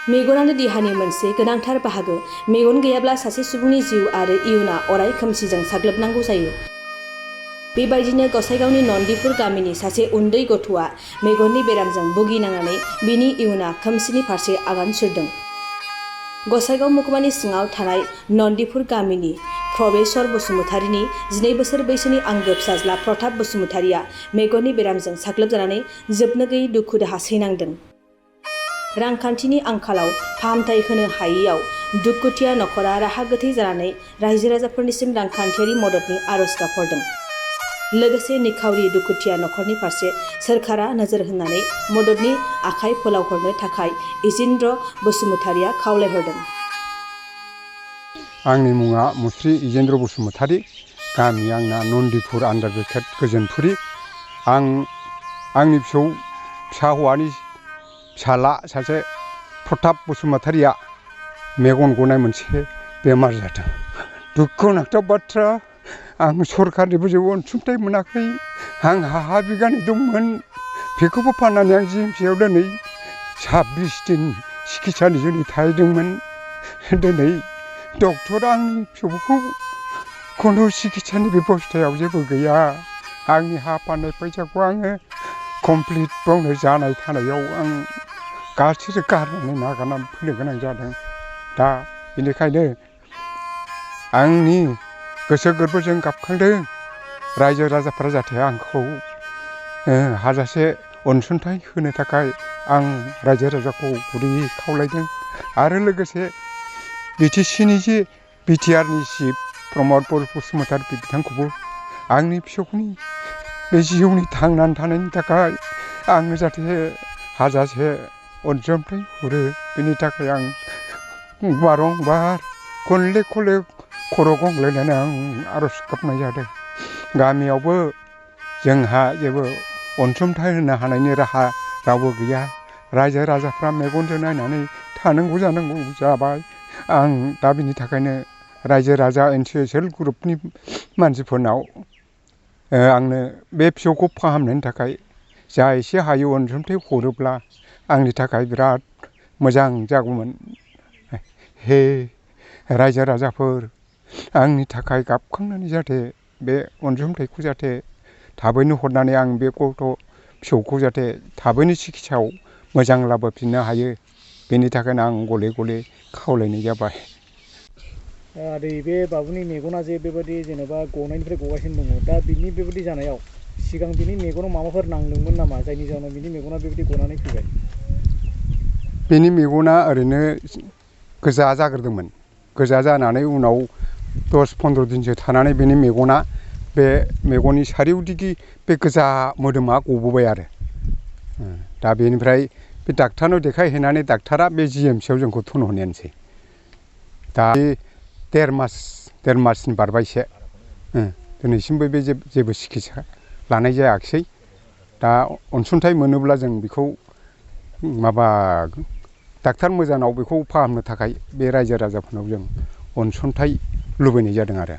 मेगनानो देहानि मोनसे गोनांथार बाहागो। मेगन गैयाब्ला सासे सुबुंनि जिउ आरो इयुना अराय खोमसिजों साग्लोबनांगौ जायो। बेबायदिनो गसाइगावनि नन्दिपुर गामिनि सासे उन्दै गथ'आ मेगननि बेरामजों भुगिनांनानै बिनि इयुना खोमसिनि फारसे आगान सुरदों। गसाइगाव महकुमानि सिङाव थानाय नन्दिपुर गामिनि प्रबेशर बसुमतारीनि 12 बोसोर बैसोनि आंगो फिसाज्ला प्रताप बसुमतारीया मेगननि बेरामजों साग्लोबजानानै जोबनो गैयै दुखु दाहा सैनांदों। रांखान्थिनि आंखालाव फाहामथाय होनो हायैयाव दुखुथिया नखरा राहा गोथै जानानै रायजो राजाफोरनिसिम रांखान्थियारि मददनि आरज गाबहरदों। लोगोसे निखावरि दुखुथिया नखरनि फारसे सोरखारा नोजोर होनानै मददनि आखाइ फोलावहरनो थाखाय इजेन्द्र बसुमतारीया खावलायहरदों। आंनि मुङा मुस्रि इजेन्द्र बसुमतारी, गामि आंना नन्दिपुर आन्दार ब्रेकेट गोजोनपुरी। आंनि फिसा हौवानि फिसाला सासे प्रताप बसुमतारीया मेगन गनाय मोनसे बेमार जादों। दुखुनांथाव बाथ्रा, आं सरकारनिबो जेबो अनसुंथाइ मोनाखै। आंहा हा बिगानै दंमोन, बेखौबो फाननानै आं जिएमसिआव दिनै 26 दिन सिकित्सानि जुनै थाहैदोंमोन। दिनै डक्टरा आंनि फिसौखौ खुनु सिकित्सानि बेबस्थायाव जेबो गैया। आंनि हा फाननाय फैसाखौ आङो कमप्लिट बावनो जानाय थानायाव आं गासैबो गारनानै नागारनानै फैनो गोनां जादों। दा बेनिखायनो आंनि गोसो गोरबोजों गाबखांदों, रायजो राजाफ्रा जाहाथे आंखौ हाजासे अनसुंथाइ होनो थाखाय आं रायजो राजाखौ गुरैयै खावलायदों। आरो लोगोसे बिटिसिनि बिटिआरनि चिफ प्रमद बसुमतारी बिथांखौबो आंनि फिसौनि बे जिउनि थांनानै थानायनि थाखाय आंनो जाहाथे हाजासे अनसुंथाइ हरो, बेनि थाखाय आं बारंबार खनले खनले खर' गंग्लायनानै आं आरज गाबनाय जादों। गामियावबो जोंहा जेबो अनसुंथाइ होनो हानायनि राहा रावबो गैया। रायजो राजाफ्रा मेगनजों नायनानै थानांगौ जानांगौ जाबाय। आं दा बिनि थाखायनो रायजो राजा एनसिएसएल ग्रुपनि मानसिफोरनाव आंनो बे फिसौखौ फाहामनायनि थाखाय जा एसे हायो अनसुंथाइ हरोब्ला आंनि थाखाय बिराद मोजां जागौमोन। हे रायजो राजाफोर, आंनि थाखाय गाबखांनानै जाहाथे बे अनसुंथाइखौ जाहाथे थाबैनो हरनानै आं बे फिसौखौ जाहाथे थाबैनो सिकित्सायाव मोजां लाबोफिननो हायो, बेनि थाखायनो आं गले गले खावलायनाय जाबाय। आदै, बे बाबुनि मेगना जे बेबायदि जेनेबा गनायनिफ्राय गगासिनो दङ, दा बिनि बेबायदि जानायाव सिगां बिनि मेगनाव माबाफोर नांदोंमोन नामा, जायनि जाहोनाव बिनि मेगना बेबायदि गनानै फैबाय? बेनि मेगना ओरैनो गोजा जाग्रोदोंमोन। गोजा जानानै उनाव 10-15 दिनसो थानानै बेनि मेगना, बे मेगननि सारिउदिगि बे गोजा मोदोमा गबोबाय आरो। दा बेनिफ्राय बे डाक्टारनाव देखायहैनानै डाक्टारा बे जिएमसिआव जोंखौ थिनहरनायानोसै। दा बे 1.5 मासनि बारबायसो, दिनैसिमबो बे जेबो सिकित्सा लानाय जायाखिसै। दा अनसुंथाइ मोनोब्ला जों बेखौ डाक्टार मोजाङाव बेखौ फाहामनो थाखाय बे रायजो राजाफोरनाव जों अनसुंथाइ लुबैनाय जादों आरो।